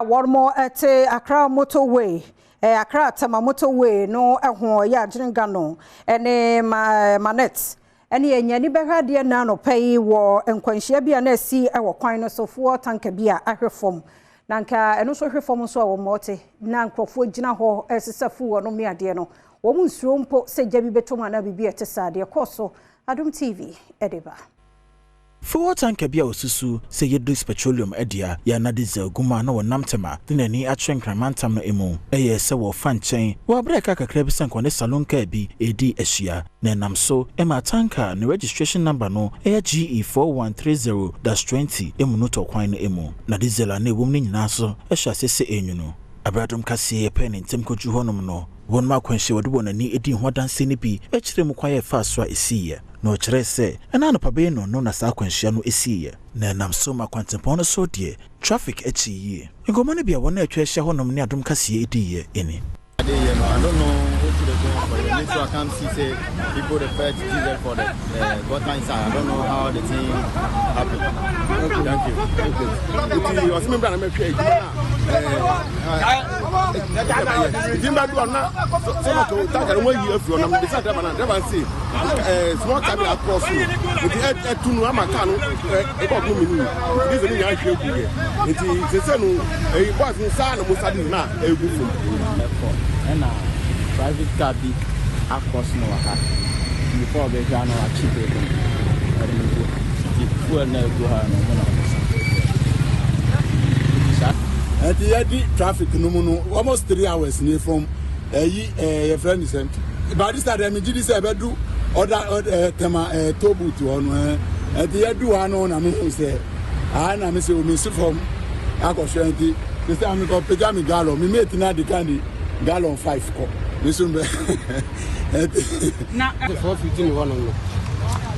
Wɔn te Accra Motorway, Accra Tema Motorway no ho yɛ Adwenga no ne Manet ne Anyani bɛhwɛ adeɛ nna anɔpa yi wɔ nkwanhyia bi a na asi wɔ kwan no so fuel tanker bi a ahwe fam. Na nka ɛno nso hwe fam nso a wɔn te na nkurɔfoɔ gyina hɔ resesa fuel no ne adeɛ no. Wɔn nsuro mpo sɛ gya bi bɛtɔ mu anaa biribi a ɛte saa deɛ kɔɔ so Adom TV de ba. Fuel tanker bi a osusu sɛ ɛyɛ Dukes Petroleum dea yɛ na diesel gu mu a na wɔnam Tema de n'ani akyerɛ Nkran mantam no mu. Ɛyɛɛ sɛ wɔrefa nkyɛn wɔ bere a ɛkaa kakra bi sɛ anka ɔne saloon kaa bi redi ahyia, na ɛnam so maa tanker a ne registration number no yɛ GE 4130-20 mu no tɔɔ kwan no mu, na diesel a na ɛwom no nyinaa nso hyɛɛ aseɛ sɛ ɛrenwunu. Bere a dɔm kɛseɛ pɛɛ ne ntɛm kɔduruu hɔnom no, wɔnom akwanhyia a wɔde wɔn ani dii ho adanseɛ no bi kyerɛɛ mu kwan a ɛfaa so a ɛsiiɛ. Na ɔkyerɛɛ sɛ ɛna anɔpa bɛyɛ nnɔnnɔn na saa akwanhyia no siiɛ. Na ɛnam so ma kwantempɔn no so deɛ traffic kyee yie. Nkɔmmɔ no bi a wɔn a atwa ahyia hɔnom ne Adom Kaseɛ diiɛ ni. Ade yɛ no, I don't know who to the go for me too I come see say people dey fetch diesel for the gutter inside. I don't know how the thing happen. Okay. Thank you. Okay. Nti ɔsɛ mi bra na mɛhwɛ adwuma na ɛɛ nti mbɛ do ɔna sɛ ɔtɔ tanka no wɔayi afiri ɔnam de sɛ driver na driver nse ɛɛ small car bi akɔ so nti ɛtu no ama car no ɛkɔ ɔko mi no nti diesel no nyinaa ahwie gu yɛ nti sese no ɛyi boys no saa na mo sa diesel na ɛgu fam. Ɛkɔ ɛna private car bi across no wɔ ha before ɔbɛhwɛ a na wakye brake no ɔde no gu ha nti fuel na ɛgu ha no ɔmo na ɔmo sa nti saa. Ɛnti yɛdi traffic no mu no almost 3 hours ni from ɛyi yɛfrɛ no sɛ by this time deɛ megye di sɛ ɛbɛdu ɔda Tema toll booth hɔ no. Ɛnti yɛdu ha no na mehu sɛ aa na me sɛ omi si fam akɔhwɛ, nti sɛ mekɔ pagya me gallon, me mate na adi kan de gallon 5 kɔ me so mbɛ ɛnti. Na 4:15 hɔ nom no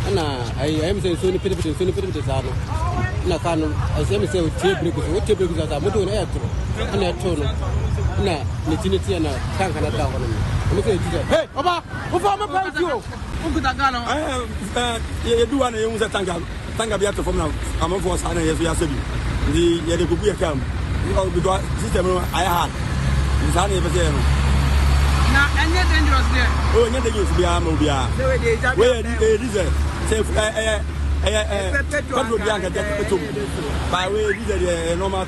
ɛna ɛyɛ mi sɛ nsuo no pitipiti, nsuo no pitipiti saa no ɛna kaa no ɛsɛ mi sɛ otie brake so, otie brake so saa moto no ɛyɛ toro ɛna ɛto no ɛna ne ti ne ti ɛna tank no da hɔ nom no ɛmi sɛ eti sɛ hey ɔba wofa ɔmo pa eti o. Wokuta gallon. Yɛdu ha na yɛhu sɛ tanker bi ato fam na amanfoɔ saa na yɛ so yɛasɛ bi, nti yɛde kɔgu yɛ kaa mu because system no ayɛ hard, nti saa na yɛpɛ sɛ yɛ no. Na ɛnyɛ dangerous deɛ? O, ɛnyɛ dangerous biara ma obiara. Wei yɛ diesel, sɛ ɛyɛ petrol bi anka gya ɛtɔ mu ba, wei diesel deɛ ɛyɛ normal.